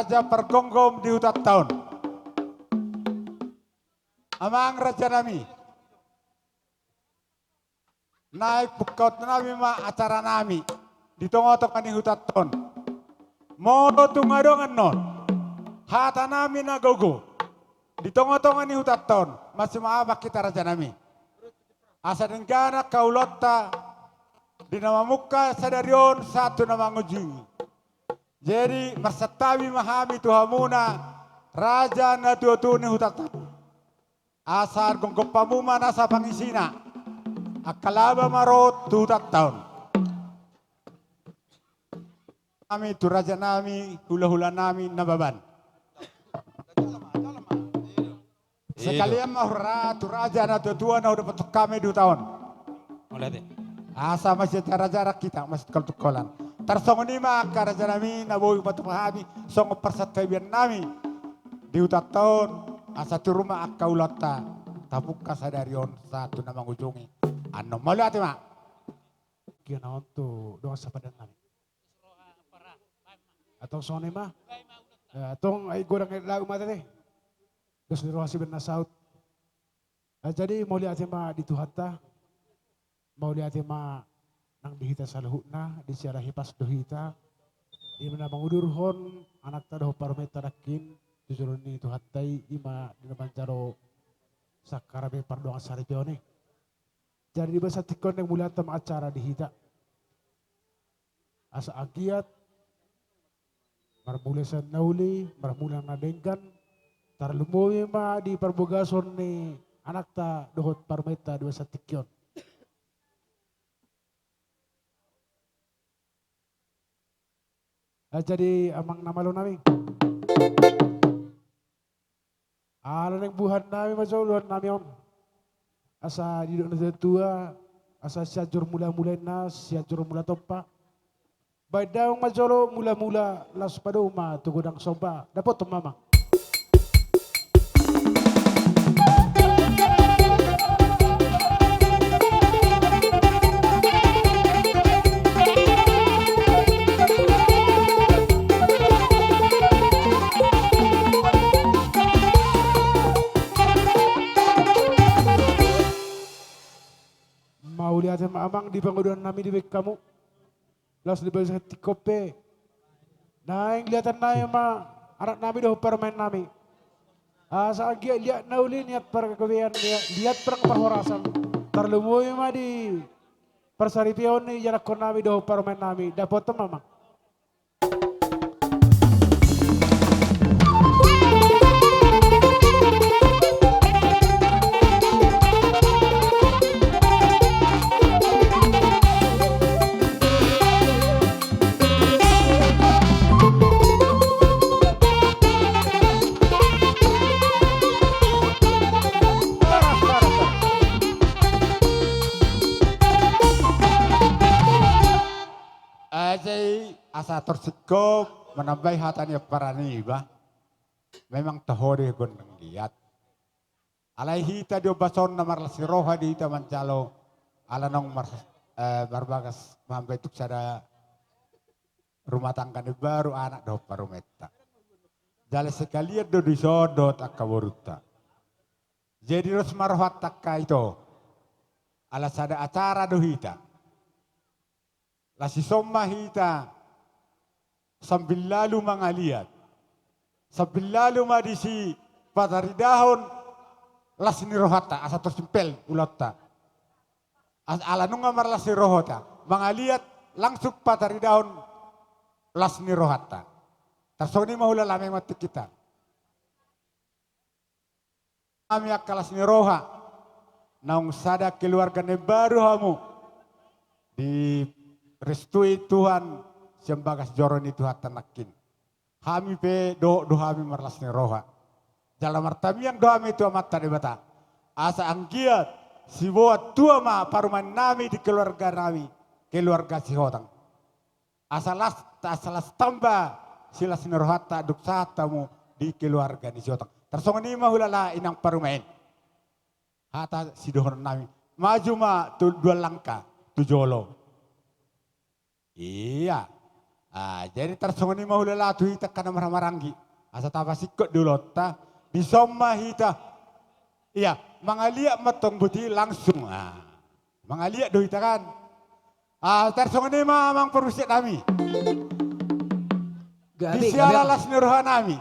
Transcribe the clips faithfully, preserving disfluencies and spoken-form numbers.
Raja pargomgom di hutanta on. Amang rajanami, naeng pungkaon nami ma acara nami di tongatonga ni hutanta on. Molo tung adong annon hata nami na gogo di tongatonga ni hutanta on, masimaafan hita rajanami. Asa denggan angka ulaonta di na mamungka sadari on sahat tu na mangujungi. Jadi marsantabi ma hami tu hamuna raja na tuatua ni hutanta on. Asa gomgom hamu ma nasa pangisina, angka laba ma ro tu hutanta on. Hami tu rajanami, hulahulanami Nababan. Sekalian ma hurra tu raja na tuatua na hudapothon hami di huta on. Asa masijarajaran hita, masitungkoltungkolan. Tarsongon i ma angka rajanami na boi hupatupa hami songon parsantabian nami di hutanta on, asa tiur ma angka ulaonta tapungka sadari on sahat tu na mangujungi annon. Mauliate ma. Gia na on tu dongan sapadan nami. Antong songon i ma. Antong ai godang ai lau mata te. Dos ni roha sibaen na saut. Jadi mauliate ma di Tuhanta. Mauliate ma nang di hita saluhutna, disiala hipas do hita. Ima na mangudurhon anakta dohot parumaenta nangkin tu jolo ni Tuhanta i, ima di na manjalo sangkaramen pardongansaripeon i. Jadi di bagasan tingki on naeng mauliate ma acara di hita. Asa anggiat marmula sian na uli, marmula na denggan, tarlumobi ma di parbagason ni anakta dohot parumaenta di bagasan tingki on. Jadi amang na malo nami. Ala naeng buhan nami ma jolo ulaon nami on. Asa didok na tua-tua, asa Sianjur Mulamula inna, Sianjur Mula Tompa. Baen damang ma jolo mulamula, laos padomu ma tu godang somba. Dapothon ma amang. Mauliate ma amang di panguduran nami dibaen hamu. Laos di bagasan tingki on pe naeng liatan nami ma anak nami dohot parumaen nami. Asa anggiat liat na uli, niat pargabean, liat, liat parhorasan. Tarlumobi ma di parsaripeon ni ianakhon nami dohot parumaen nami. Dapothon ma amang. Asa i, asa tor singkop manambai hata ni amparan i ba. Memang toho do i gondang liat. Alai hita di ombas on na marlas ni roha do hita manjalo, ala naung mar-, eh, marbagas mambaen tung sada rumah tangga na baru, anak dohot parumaenta. Jala sekalian do dison dohot angka borunta. Jadi ros ma rohanta angka ito. Ala sada acara do hita. Las dison ma hita sambil lalu mangaliat, sambil lalu ma disi pataridahon las ni rohanta, asa tor simpel ulaonta. As-, ala nunga marlas ni rohanta, mangaliat langsung pataridahon las ni rohanta. Tarsongon i ma hula lame ma tingkita. Hami angka las ni roha, naung sada keluarga na imbaru hamu, direstui Tuhan sian bagas joro ni Tuhanta nangkin. Hami pe dohot do hami marlas ni roha. Jala martamiang do hami tu Amanta Debata. Asa anggiat siboan tua ma parumaen nami di keluarga nami, keluarga Sihotang. Asa las, asa las tamba silas ni rohanta dung sahat hamu di keluarga ni Sihotang. Tarsongon i ma hulala inang parumaen. Hata sidohonon nami. Maju ma tu dua langkah tu jolo. Iya. Ah, jadi tarsongon i ma hulala tu hita angka na marhahamaranggi. Asa tapasingkop do ulaonta, dison ma hita. Ia, mangaliat ma antong boti langsung. Ah, mangaliat do hita kan. Ah, tarsongon i ma amang parmusik nami. Gabe, di siala gabe. Las ni roha nami.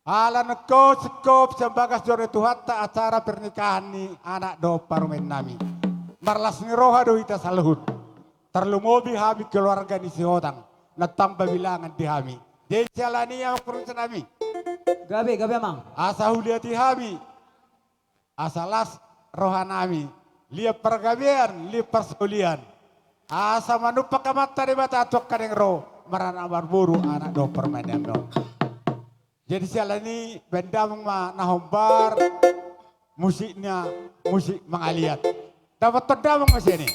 Ala nangkin singkop sian bagas joro ni Tuhanta acara pernikahan ni anak dohot parumaen nami. Marlas ni roha do hita saluhut. Tarlumobi hami keluarga ni Sihotang. Na tamba bilangan di hami. Jadi siala ni i amang parmusik nami. Gabe, gabe amang. Asa huliati hami. Asa las roha nami, liat pargabean, liat parsaulian. Asa manumpak Amanta Debata tu angka naeng ro, maranak marboru, anak dohot parumaen nami on. Jadi siala ni i baen damang ma na hombar, musikna, musik mangaliat. Dapothon damang ma sian i.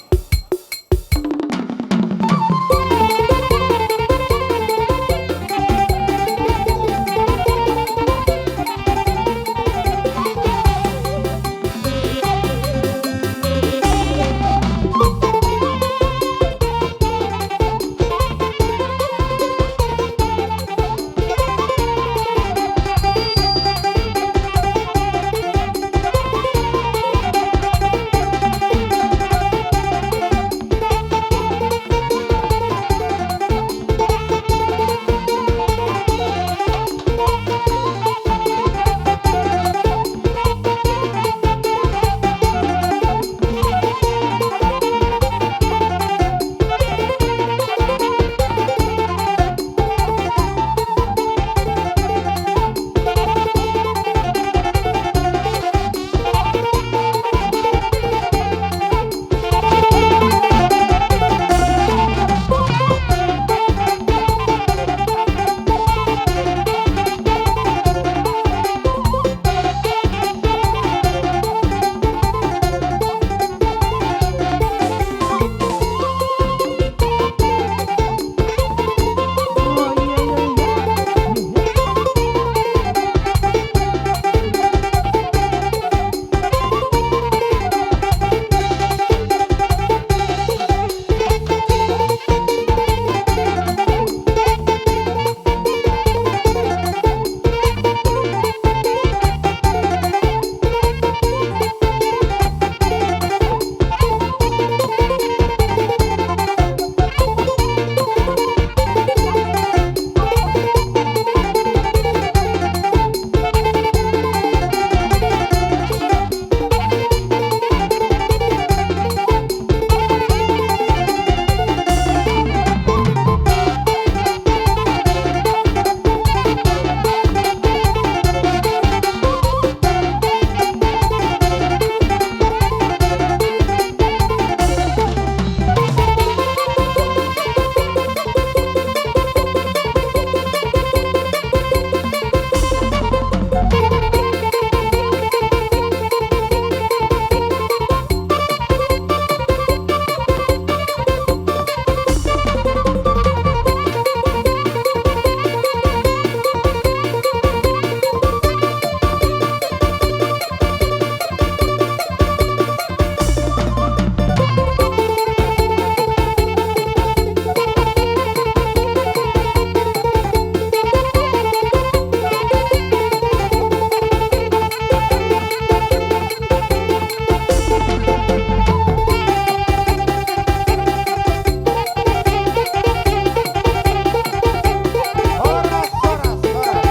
Horas, horas, horas.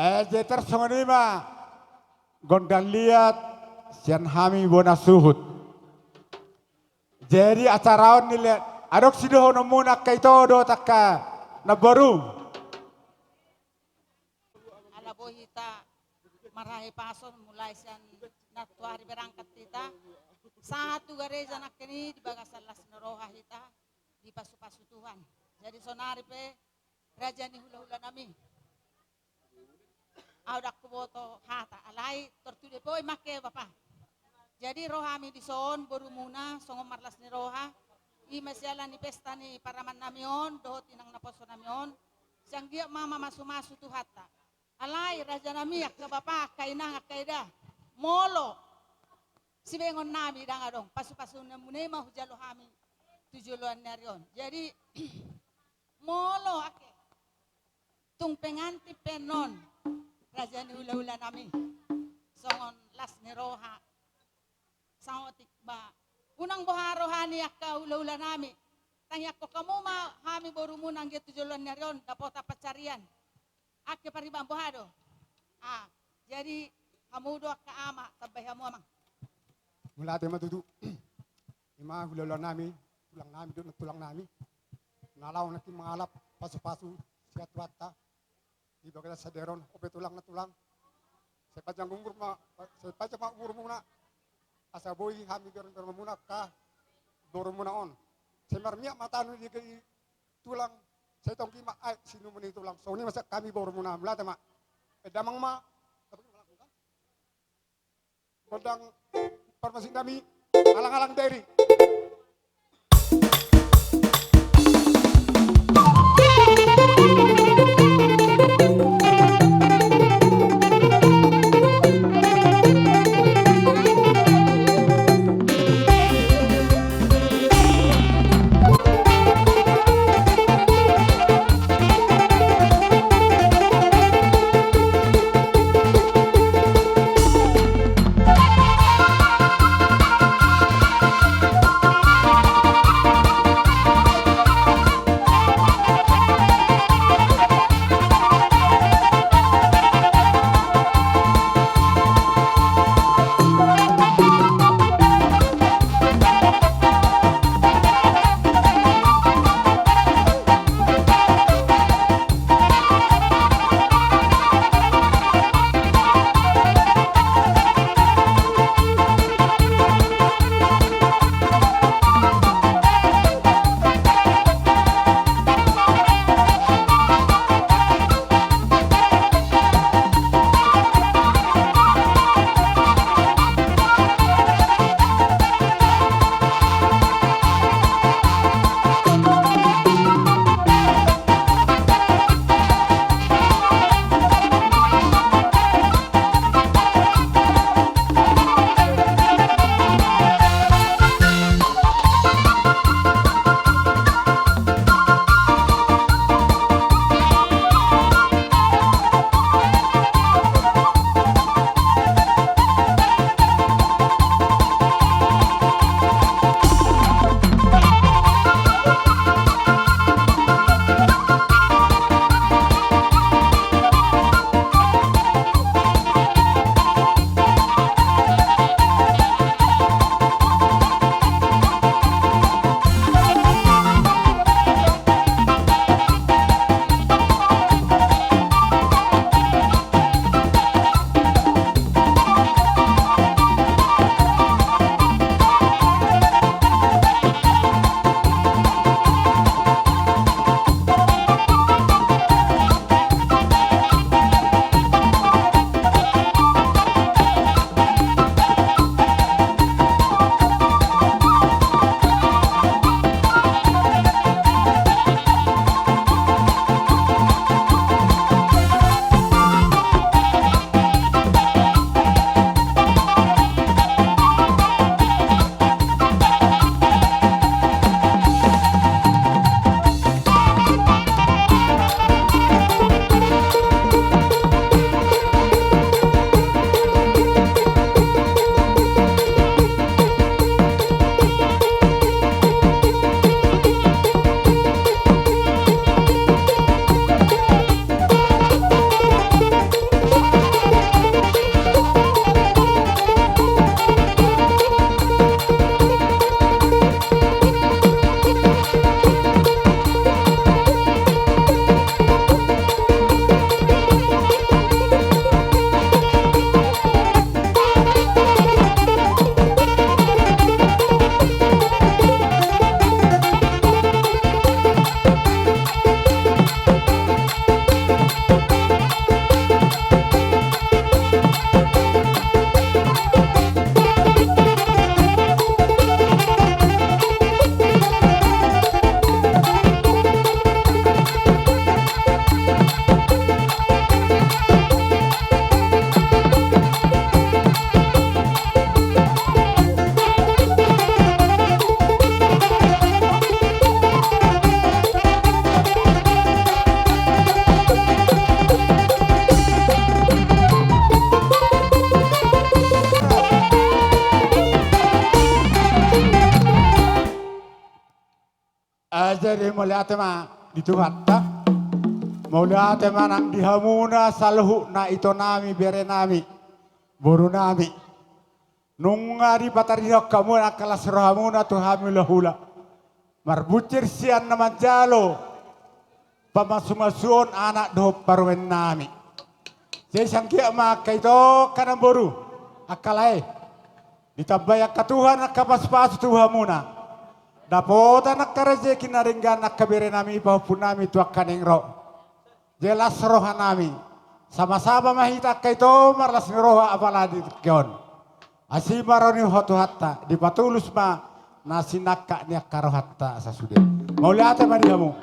Eh, jadi tarsongon i ma gondang liat sian hami bona suhut. Jadi acara on nilehon, adong sidohononmuna angka ito dohot angka namboru. Ala boi hita marhahipason mulai sian nantuari berangkat hita sahat tu gareja nangkin i di bagasan las ni roha hita dipasupasu Tuhan. Jadi sonari pe raja ni hulahula nami. Ahu ndang huboto hata alai tortude boi ma angka i bapa. Jadi ro hami dison borumuna songon marlas ni roha. I ma siala ni pesta ni paraman nami on dohot inang naposo nami on. Sai anggiat ma mamasumasu Tuhanta. Alai raja nami angka bapa angka inang angka eda. Molo sibengon nami ndang adong, pasu-pasu namuna i ma hujalo hami tu joloan ni ari on. Jadi molo ake tung pengantin pe annon, raja ni hula-hula nami, songon las ni roha, saotik ba, unang boha roha ni angka hula-hula nami. Tangiangkon hamu ma hami borumuna anggiat tu joloan ni ari on dapotan pansarian. Angke pariban boha do? Ah, jadi hamu do angka ama, tambai hamu amang. Mauliate ma tutu. Ima hula-hula nami, tulang nami, dohot nantulang nami, na laho nangkin mangalap pasu-pasu sian Tuhanta di bagasan sadari on, ope tulang nantulang. Sai panjang umur ma, sai panjang ma umurmuna, asa boi hami berengon-berengonmuna angka borumuna on. Sai marmiak mata ni dengke i tulang, sai tonggi ma aek sinuman ni tulang. Songon i ma sian hami borumuna, mauliate ma. Eh, damang ma. Gondang parmusik nami, alang-alang diri. Jadi mauliate ma di Tuhanta. Mauliate ma nang di hamuna saluhutna, itonami, berenami, borunami. Nunga dipatarihon hamuna angka las rohamuna tu hami hulahula, marbuncir sian na manjalo pamasumasuon anak dohot parumaennami. Jadi sanggiat ma angka ito, angka namboru, angka lae, ditambai angka Tuhan angka pasupasu tu hamuna. Dapotan angka rejeki na denggan angka berenami, pahompunami tu angka naeng ro. Jadi las rohanami. Samasama ma hita angka ito marlas ni roha apala di tingki on. Asi ma ro ni roha Tuhanta, dipatulus ma na sinangkap ni angka rohanta sasude. Mauliate ma di hamu.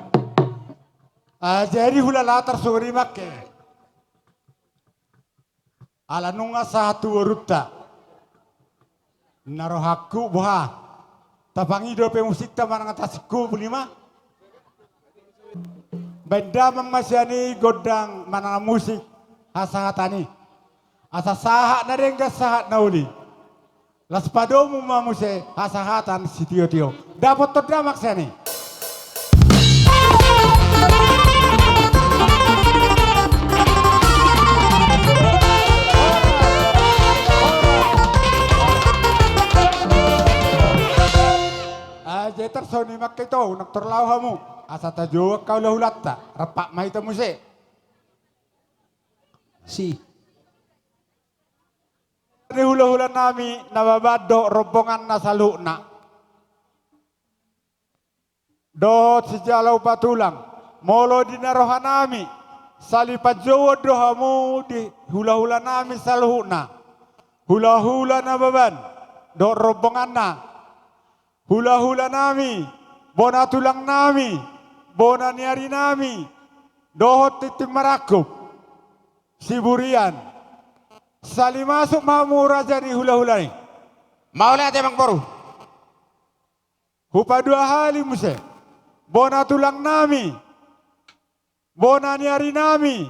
Ah, jadi hulala tarsongon i ma angke. Ala nunga sahat tu borunta. Na rohangku boha. Tapangido pe musikta manang tasingkupul i ma. Baen damang ma sian i gondang manang musik hasahatan i. Asa sahat na denggan sahat na uli. Las padomu ma muse hasahatan sitiotio. Dapothon damang sian i. Ah, jadi tarsongon i ma angka ito, unang tor laho hamu. Asa tajou angka hulahulanta, rampak ma hita muse. Si. Di hulahulanami Nababan dohot rombonganna saluhutna. Dohot sijalo upa tulang, molo di na rohanami, sali panjouon do hamu di hulahulanami saluhutna. Hulahula Nababan dohot rombonganna. Hulahulanami, bona tulangnami, bona ni arinami, dohot tintin marangkup. Siburian. Sali masuk ma hamu raja ni hulahula i. Mauliate amangboru. Hupaduahali muse. Bona tulangnami, bona ni arinami,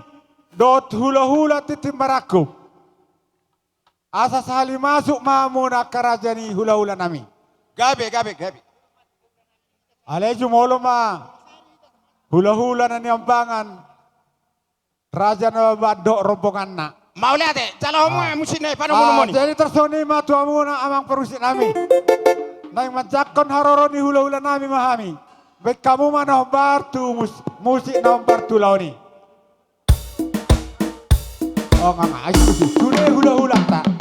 dohot hulahula tintin marangkup. Asa sahali masuk ma hamu angka raja ni hulahulanami. Gabe, gabe, gabe. Alai jumolo ma hulahula na niambangan. Raja Nababan dohot rombonganna. Mauliate, jalo hamu. Ah. Musikna i, padomu. Ah, moni. Jadi tarsongon i ma tu hamuna amang parmusiknami. Naeng manjangkon haroro ni hulahulanami ma hami. Baen hamu ma na hombar tu mus-, musik na hombar tu laon i. Oh, nga, nga, ai, sude, sude hulahulanta.